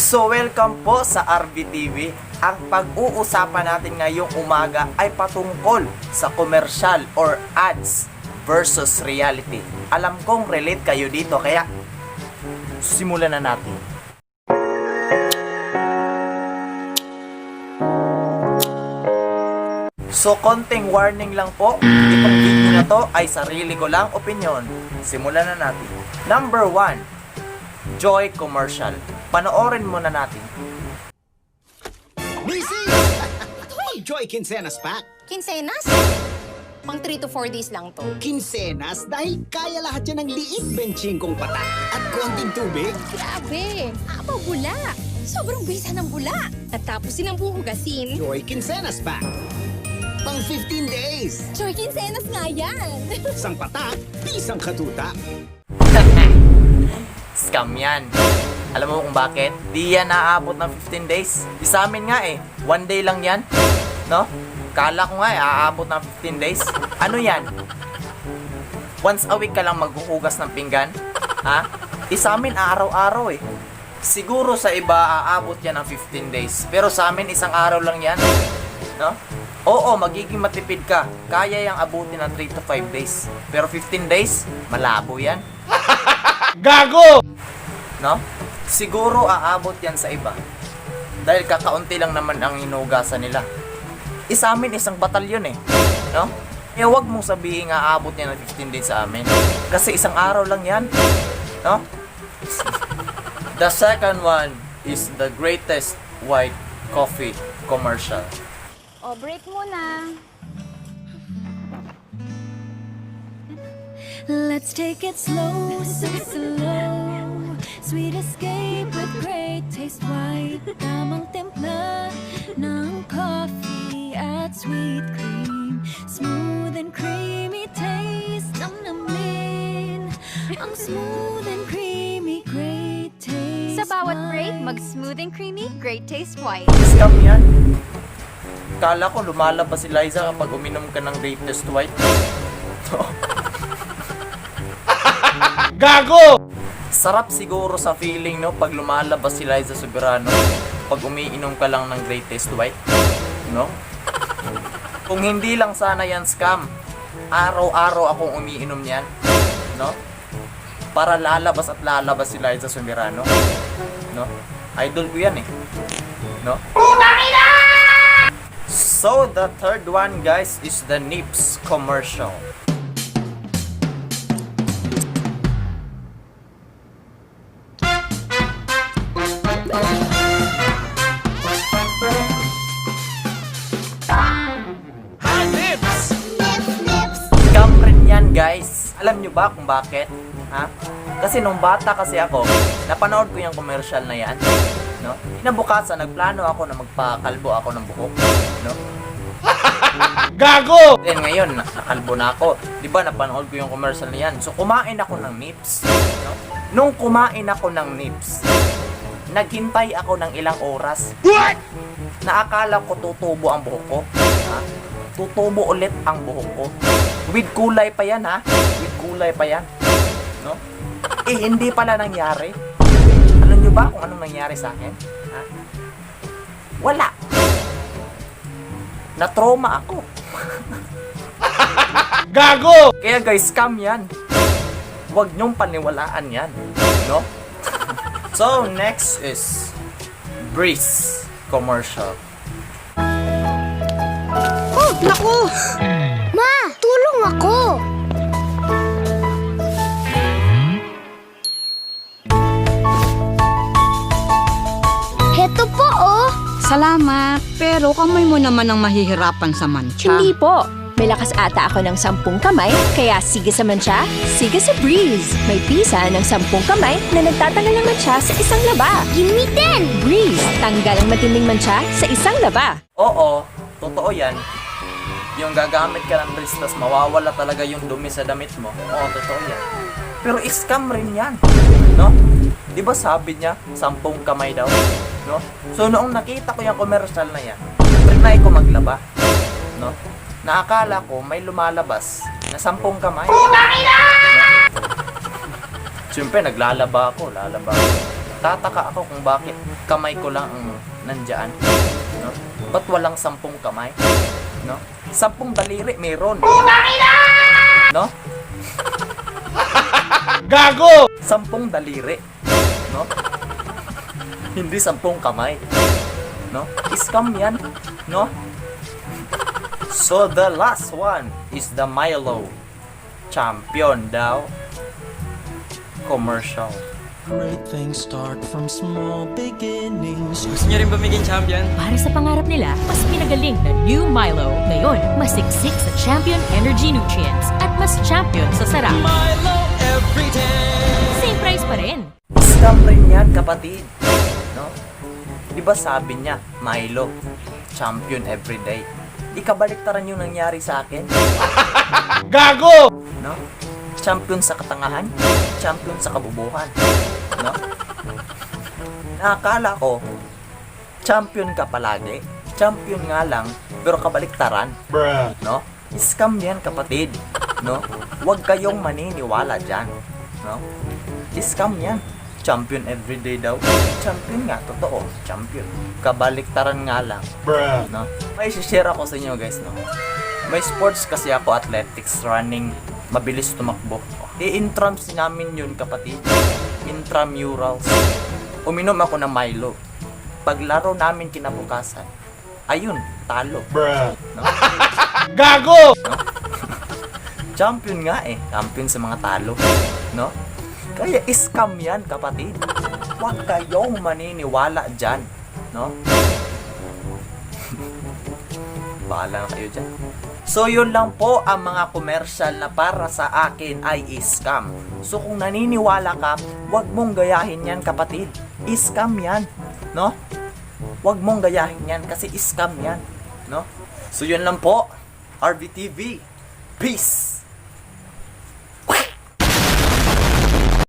So welcome po sa RBTV. Ang pag-uusapan natin ngayong umaga ay patungkol sa commercial or ads versus reality. Alam kong relate kayo dito, kaya simulan na natin. So konting warning lang po, itong video na to ay sarili ko lang opinion. Simulan na natin. Number 1, Joy Commercial. Panoorin muna natin. Busy! Joy Quincenas Pack. Quincenas? Pang 3 to 4 days lang to. Quincenas dahil kaya lahat yan ng liit benching kong patak at konting tubig. Grabe! Apaw bula! Sobrang bisa ng bula! At tapos silang buong hugasin. Joy Quincenas Pack. Pang 15 days. Joy Quincenas nga yan! Isang patak, isang katuta. Scam yan. Alam mo kung bakit? Di yan naaabot ng 15 days. Di sa amin nga eh. One day lang yan. No? Kala ko nga eh, aabot ng 15 days. Ano yan? Once a week ka lang maghuhugas ng pinggan? Ha? Di sa amin araw-araw eh. Siguro sa iba aabot yan ng 15 days. Pero sa amin isang araw lang yan. No? Oo, magiging matipid ka. Kaya yung abutin ng 3 to 5 days. Pero 15 days, malabo yan. No? Siguro aabot yan sa iba. Dahil kakaunti lang naman ang inugasan nila. Isa amin isang batalyon eh. No? Eh wag mong sabihin aabot yan ng 15 days sa amin. Kasi isang araw lang yan. No? The second one is the Greatest White Coffee commercial. O, break muna. Let's take it slow, so slow. Sweet escape with Great Taste White. Tamang timpla ng coffee at sweet cream. Smooth and creamy taste namnamin. Ang smooth and creamy Great Taste Sa bawat break, White. mag-smooth and creamy, Great Taste White. Scam yan. Kala ko lumalabas si Liza kapag uminom ka ng Greatest White. Gago! Sarap siguro sa feeling, no, pag lumalabas si Liza Soberano pag umiinom ka lang ng Greatest White, no? Kung hindi lang sana yan scam, araw-araw akong umiinom niyan, no? Para lalabas at lalabas si Liza Soberano, no? Idol ko yan eh, no? So the third one, guys, is the Nips commercial. Scam rin yan, guys. Alam nyo ba kung bakit? Ha? Kasi nung bata kasi ako, napanood ko yung commercial na yan. No? Kinabukasan, nagplano ako na magpakalbo ako ng buhok. No? Gago! Then ngayon, nakalbo na ako. 'Di ba napanood ko yung commercial na yan. So kumain ako ng Nips. No? Nung kumain ako ng Nips, naghintay ako ng ilang oras. What? Naakala ko tutubo ang buhok ko. Ha? Tutubo ulit ang buhok ko. With kulay pa yan, ha? With kulay pa yan. No? Eh, hindi pala nangyari. Alam nyo ba kung anong nangyari sa akin? Ha? Wala. Na-trauma ako. Gago! Kaya guys, scam yan. Huwag niyong paniwalaan yan. No? So, next is Breeze commercial. Oh, naku! Ma, tulong ako! Heto po, oh! Salamat, pero kamay mo naman ang mahihirapan sa mantsa. Hindi po. May lakas ata ako ng 10 kamay, kaya sige sa mantsa, sige sa Breeze. May pisa ng 10 kamay na nagtatanggal ng mantsa sa isang laba. Give me 10! Breeze, tanggal ang matinding mantsa sa isang laba. Oo, totoo yan. Yung gagamit ka ng Breeze, tas mawawala talaga yung dumi sa damit mo. Oo, totoo yan. Pero scam rin yan. No? Di ba sabi niya, 10 kamay daw? No? So, noong nakita ko yung commercial na yan, trinay ko maglaba. No? Naakala ko may lumalabas na 10 kamay. No? Siyempre, naglalaba ako, lalaba ako. Nagtataka ako kung bakit kamay ko lang ang nandyan. No? Ba't walang 10 kamay? No? 10 daliri meron. No? Gago! 10 daliri. No? Hindi 10 kamay. No? Scam yan. No? So the last one is the Milo Champion daw commercial. Great things start from small beginnings. Gusto niyo rin ba maging champion? Para sa pangarap nila, mas pinagaling na new Milo. Ngayon, mas siksik sa Champion Energy Nutrients at mas champion sa sarap. Milo every day. Same price pa rin. Scam rin yan, kapatid. No? Di ba sabi niya, Milo, champion every day. Di kabaliktaran yung nangyari sa akin. Gago! No? Champion sa katangahan, champion sa kabobohan. No? Nakakala ko, champion ka palagi. Champion nga lang, pero kabaliktaran. Bruh. No? Scam yan, kapatid. No? Huwag kayong maniniwala dyan. No? Scam yan. Champion everyday daw. Champion nga, totoo. Champion. Kabaliktaran nga lang. Bruh. No? May share ako sa inyo, guys, no? May sports kasi ako, athletics, running, mabilis tumakbo. I-intrams namin yun, kapatid. Intramurals. Uminom ako ng Milo. Paglaro namin kinabukasan, ayun, talo. Bruh. No? Gago! Champion nga eh. Champion sa mga talo. No? Kaya scam yan, kapatid. Huwag kayong maniniwala dyan. No? Bahala na kayo dyan. So yun lang po ang mga commercial na para sa akin ay scam. So kung naniniwala ka, huwag mong gayahin yan, kapatid. Scam yan. No? Huwag mong gayahin yan kasi scam yan. No? So yun lang po. RVTV. Peace!